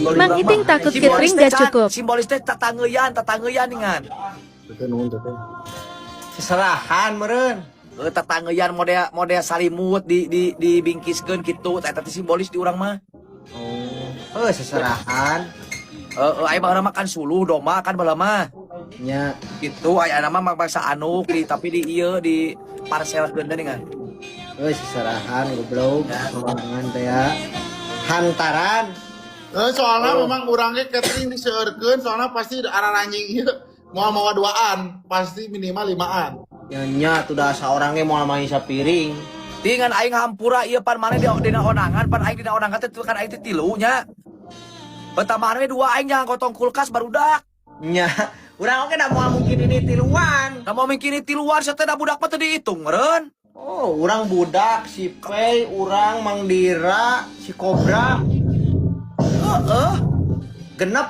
Mang Iting takut catering gak cukup. Simbolis teh tatangeuyan, tatangeuyan ningan. Teteh, nuhun, teteh. Seserahan meureun. Eh, tatangeuyan model model salimut di dibingkiskeun kitu, eta teh simbolis di urang mah. Oh, heuh, seserahan. Heeh, aya baheula mah kan suluh domba kan baheula mah. Nya. Gitu aya nama mah bangsa anuk di tapi di ieu di parselkeun teh ningan. Heuh, seserahan goblok. Sorangan teh ya. Hantaran. Eh, soalnya memang urangnya catering diseueurkeun, soalnya pasti arah anjing ieu moal mawa duaan, pasti minimal limaan. Ya nya tuh dah saorang ge moal main sapiring. Tingan aing hampura ieu pan maneh di dina onangan, pan aing dina onangan teh kan aing teh tilu nya. Pertambahan we dua aing jangan gotong kulkas barudak. Nya, urang oge da moal mungkin ini tiluan. Da mau mungkin tiluan sateh da budak mah teu dihitung meureun. Oh, urang budak si Pei, urang Mang Dira, si Kobra, Heeh. Genep.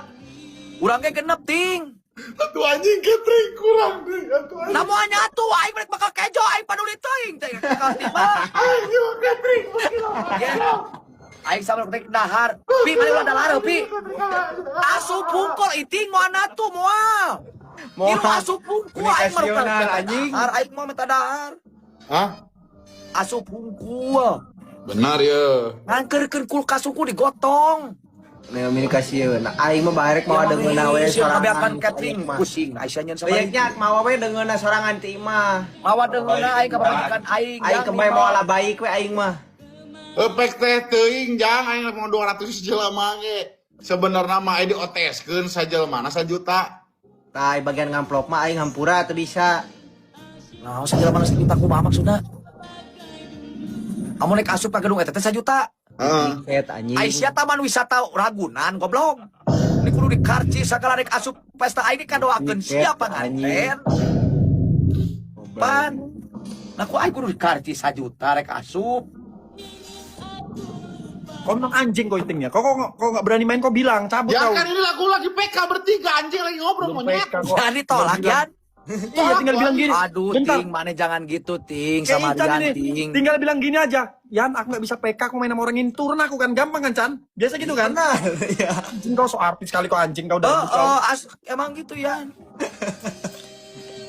Urang ge genep, Ting. Atuh anjing, catering kurang deh, atuh anjing. Nah, moal nyatu aing rek bakal kejo aing paduli teuing teh kalti mah. Anjing catering. Ya. Aing sama rek dahar. Pi, mana ulah dahar, Pi. Asup pungkol Iting moal natu moal. Moal. Ieu asup pungkul aing mah Komunikasional, anjing. dahar, aing mah minta dahar. Hah? Asup hungkul. Benar ya. Ngangkeurkeun kulkas suku digotong. Komunikasi nah aing mah barek mawa deungeunna we sorangan. Sorangan. Catering pusing Aisyah nyen sama. Nya mawa we deungeunna sorangan ti imah. Mawa deungeunna aing ka pamajikan aing. Aing kembali mawa lah baik we aing mah. Efek teh teuing jang aing mau 200 jelema ge. Sebenarnya mah aing dioteskeun sajelmana sajuta. Tah bagian ngamplop mah aing hampura teu bisa. Nah, sajelema sajuta kumaha maksudna? Kamu naik asup ka gedung eta teh sajuta. Heeh. Tiket anjing. Aisyah taman wisata Ragunan goblok. Ini kudu dikarci sagala rek asup pesta aing kadoakeun Tiket, siapa anjing. Nganten. Pan. Nah, ku aing kudu dikarci sajuta rek asup. Kau memang anjing kau, Iting, ya. Kau kok kau nggak berani main, kau bilang cabut Ya kau. kan ini lagu lagi PK bertiga anjing lagi ngobrol Belum monyet. PK kok. Jangan ditolak, Tinggal Yan. bilang. Iya, tinggal bilang gini. Aduh, Bentar. Ting, mana jangan gitu, Ting, Kayak sama Ican Rian, ini. Ting. Tinggal bilang gini aja. "Yan, aku nggak bisa PK, aku main sama orang ini. Turun aku kan, gampang kan, Chan? Biasa gitu kan?" Nah, iya. Anjing kau, so artis kali kau, anjing kau Oh, udah kau. oh, emang gitu, Yan.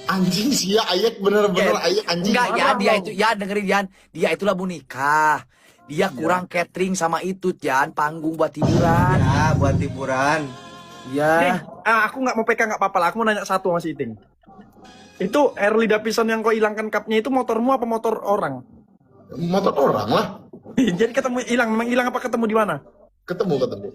Anjing sia ayek bener-bener ayek anjing. Enggak, ya Marah dia dong. itu ya dengerin Yan, dia itulah mau nikah. Dia kurang catering sama itu, Yan, panggung buat hiburan. Ya, buat hiburan. Nih, Ya. ah, aku nggak mau PK nggak apa-apa lah. Aku mau nanya satu sama si Iting. Itu Harley Davidson yang kau hilangkan cupnya itu motormu apa motor orang? Motor orang lah. Jadi ketemu hilang, memang hilang apa ketemu di mana? Ketemu ketemu.